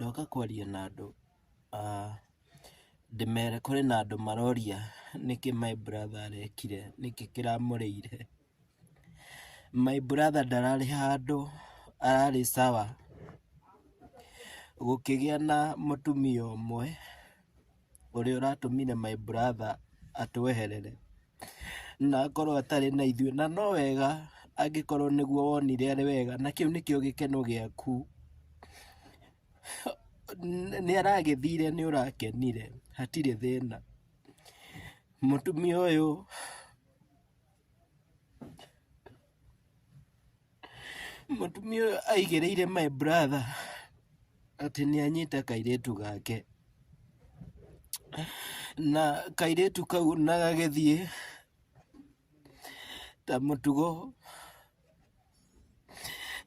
Ndoka kwaria na andũ ndĩmere kũrĩ na andũ maroria nĩkĩ my brother arekire, nĩkĩ kĩramũrĩire. My brother ndararĩ handũ, ararĩ sawa, gũkĩgĩa na mũtumia ũmwe ũrĩa ũratũmire my brother atweherere na akorwo atarĩ na ithuĩ, na no wega angĩkorwo nĩguo wonire arĩ wega na kĩu nĩkĩo gĩkeno gĩaku, nĩ aragĩthire nĩ ũrakenire hatirĩ thĩna. Mũtumia ũyũ Mũtumia ũyũ aigĩrĩire my brother atĩ nĩ anyita kairĩtu gake, na kairĩtu kau na gagĩthiĩ ta mũtugo,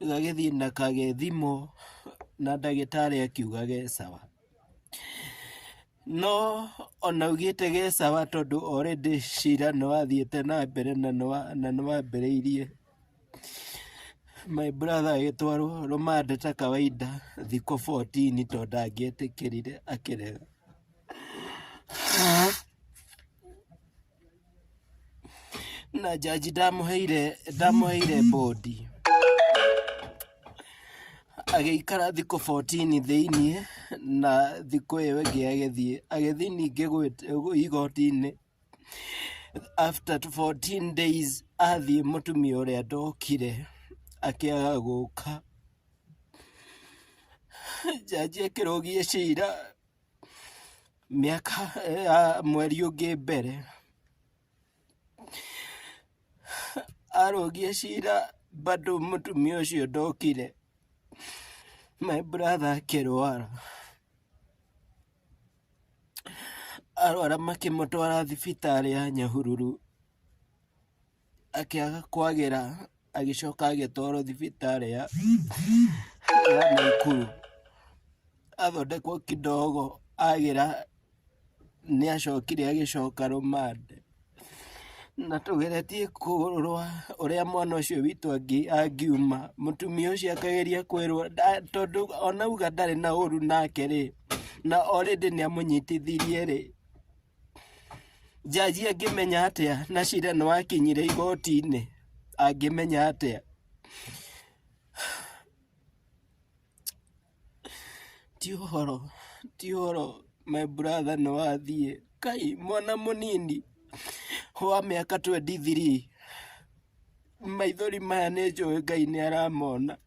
gagĩthiĩ na kagĩthimwo na ndagĩtarĩ akiuga ge sawa. No ona augĩte ge sawa tondũ already cira nĩ wathiĩte na mbere na nĩ wambĩrĩirie. My brother agĩtwarwo rũmande ta kawaida thikũ 14 tondũ ndangĩetĩkĩrire akĩrega. Na njanji ndamũheire bond agĩikara thikũ 14 thĩiniĩ na thikũ ĩyo ĩngĩ agĩthiĩ, agĩthiĩ ningĩ igoti-inĩ after 14 days athiĩ mũtumia ũrĩa ndokire akĩaga gũka. Njanji akĩrũgia cira mĩaka ya mweri ũngĩ mbere. Arũgia cira bado mũtumia ũcio ndokire, my brother akĩrwara. Arwara makĩmũtwara thibitarĩ ya Nyahururu, akĩaga kwagĩra agĩcoka agĩtwarwo thibitarĩ ya Naikuru. Athondekwo kidogo agĩra nĩ acokire agĩcoka rũmande. Na tũgeretie kũrora ũrĩa mwana ũcio witũ angiuma, mũtumia ũcio akageria kwĩrwo tondũ ona auga ndarĩ na ũru nake rĩ, na already nĩ amũnyitithirie rĩ, njanji angĩmenya atĩa na cira nĩ wakinyire igoti-inĩ, angĩmenya atĩa? Ti ũhoro, ti ũhoro my brother nĩ wathiĩ. Kai mwana mũnini wa mĩaka 23, maithori maya nĩ njũĩ Ngai nĩ aramona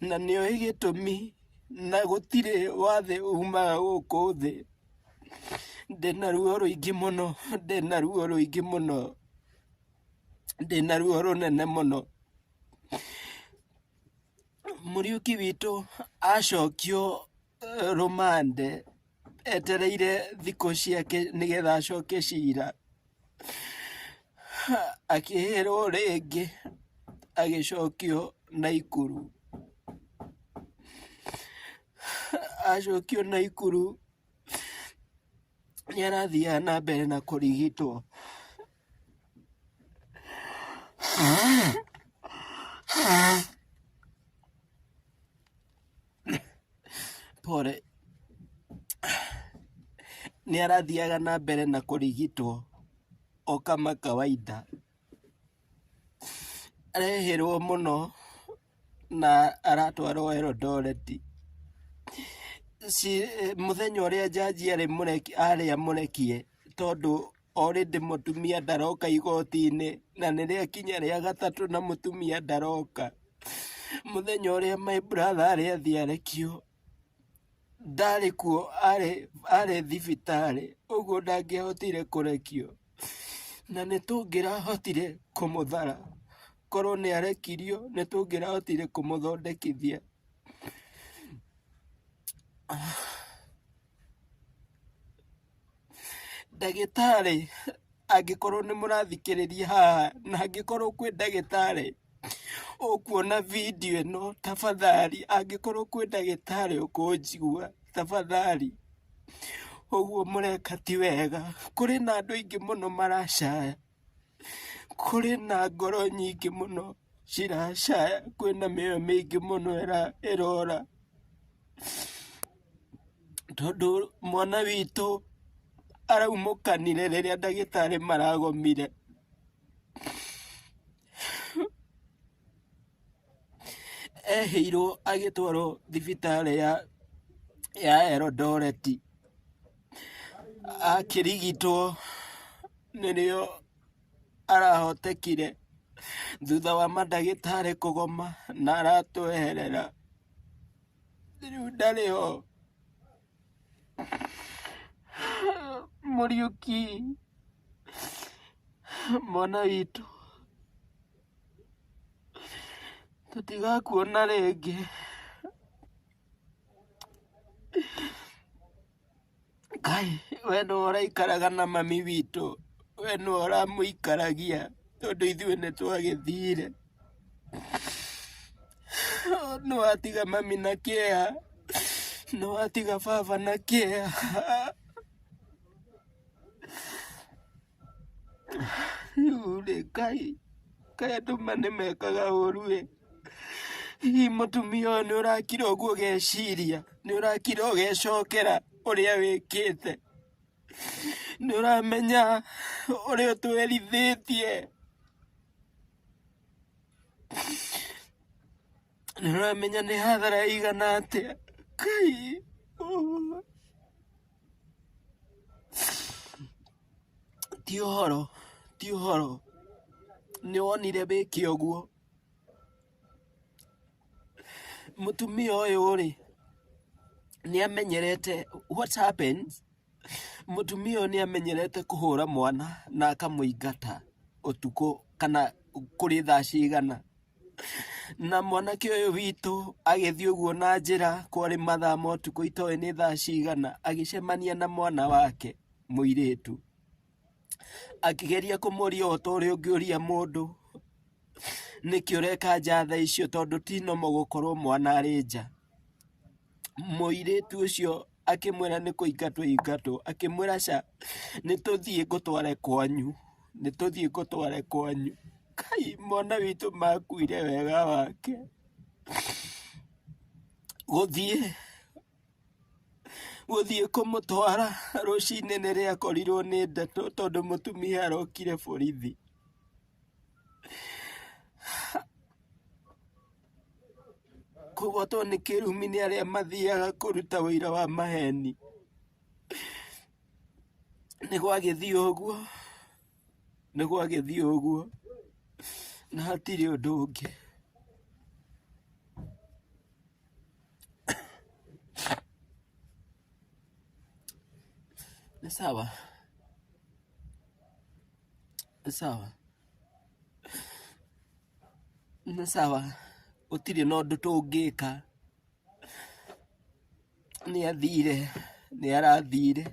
na nĩ oĩ gĩtũmi na gũtirĩ wathe umaga gũkũ thĩ. Ndĩna ruo rũingĩ mũno, ndĩna ruo rũingĩ mũno, ndĩna ruo rũnene mũno. Mũriũki witũ acokio rũmande etereire thikũ ciake nĩgetha acoke cira, akĩhĩrwo rĩngĩ agĩcokio Naikuru. Acokio Naikuru nĩ arathiaga na mbere na kũrigitwo. Pole. Nĩ arathiaga na mbere na kũrigitwo o kama kawaida. Arehĩrwo mũno na aratwarwo Eldoret. Mũthenya ũrĩa njanji arĩ amũrekie tondũ already mũtumia ndaroka igoti-inĩ na nĩ rĩakinya rĩa gatatũ na mũtumia ndaroka. Mũthenya ũrĩa my brother arĩ athiĩ arekio, ndarĩ kuo arĩ thibitarĩ, ũguo ndangĩahotire kũrekio. Na nĩ tũngĩrahotire kũmũthara, korwo nĩ arekirio nĩ tũngĩrahotire kũmũthondekithia. Ndagĩtarĩ angĩkorwo nĩ mũrathikĩrĩria haha na angĩkorwo kwĩ ndagĩtarĩ ũkuona video ĩno tafadhali, angĩkorwo kwĩ ndagĩtarĩ ũkũnjigua tafadhali, ũguo mũreka ti wega. Kũrĩ na andũ aingĩ mũno maracaya, kũrĩ na ngoro nyingĩ mũno ciracaya, kwĩna mĩoyo mĩingĩ mũno ĩrora. Tondũ mwana witũ araumũkanire rĩrĩa ndagĩtarĩ maragomire. Ehĩirwo agĩtwarwo thibitarĩ ya Eldoret, akĩrigitwo nĩrĩo arahotekire thutha wa mandagĩtarĩ kũgoma na aratweherera. Rĩu ndarĩ ho. Mũriũki, mwana witũ, tũtigakuona rĩngĩ. Ngai, we nĩwe ũraikaraga na mami witũ, we nĩwe ũramũikaragia tondũ ithuĩ nĩ twagĩthire. Nĩ watiga mami na kĩeha, nĩ watiga baba na kĩeha. Rĩu rĩ, Ngai, kaĩ andũ ma nĩ mekaga ũru ĩ. Hihi mũtumia ũyũ nĩ ũrakira ũguo ũgeciria, nĩ ũrakira ũgecokera ũrĩa wĩkĩte, nĩ ũramenya ũrĩa ũtwerithĩtie, nĩ ũramenya nĩ hathara ĩigana atĩa, Ngai. Ti ũhoro, ti ũhoro, nĩ wonire wĩke ũguo. Mũtumia ũyũ rĩ, nĩ amenyerete what happens, mũtumia ũyũ nĩ amenyerete kũhũra mwana na akamũingata ũtukũ kana kũrĩ thaa cigana. Na mwanake ũyũ witũ agĩthiĩ ũguo na njĩra kwarĩ mathaa ma ũtukũ itoĩ nĩ thaa cigana, agĩcemania na mwana wake mũirĩtu. Akĩgeria kũmũria o ta ũrĩa ũngĩũria mũndũ, nĩkĩ ũreka nja thaa icio tondũ ti normal gũkorwo mwana arĩ nja. Mũirĩtu ũcio akĩmwĩra nĩ kũingatwo aingatwo, akĩmwĩra aca, nĩ tũthiĩ ngũtware kwanyu, nĩ tũthiĩ ngũtware kwanyu. Kai mwana witũ makuire wega wake. Gũthiĩ gũthiĩ kũmũtwara rũcinĩ nĩrĩo akorirwo nĩ ndeto tondũ mũtumia arokire borithi. Kũgwatwo nĩ kĩrumi nĩ arĩa mathiaga kũruta ũira wa maheni. Nĩ gwagĩthiĩ ũguo, nĩ gwagĩthiĩ ũguo, na hatirĩ ũndũ ũngĩ. Nĩ sawa, nĩ sawa, nĩ sawa, gũtirĩ na ũndũ tũngĩka. Nĩ athire, nĩ arathire.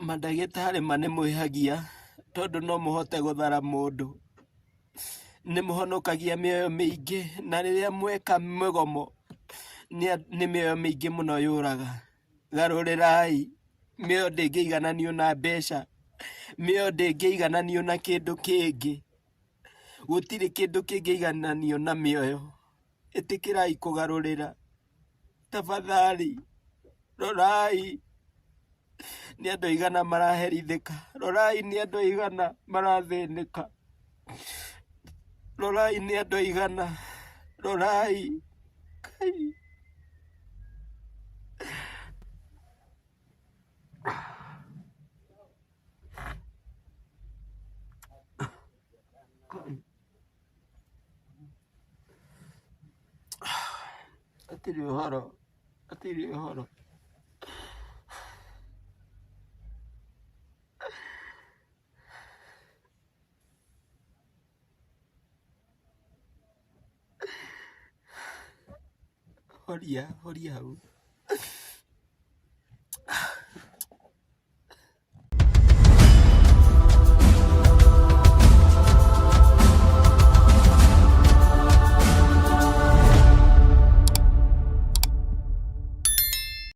Mandagĩtarĩ ma nĩ mwĩhagia tondũ no mũhote gũthara mũndũ. Nĩ mũhonokagia mĩoyo mĩingĩ na rĩrĩa mweka mĩgomo nĩ mĩoyo mĩingĩ mũno yũraga. Garũrĩrai, mĩoyo ndĩngĩigananio na mbeca, mĩoyo ndĩngĩigananio na kĩndũ kĩngĩ, gũtirĩ kĩndũ kĩngĩigananio na mĩoyo. Ĩtĩkĩrai kũgarũrĩra. Tafadhali rorai nĩ andũ aigana maraherithĩka, rorai nĩ andũ aigana marathĩnĩka, rorai nĩ andũ aigana, rorai. Kai. Hatirĩ ũhoro, hatirĩ ũhoro. Horia, horia hau.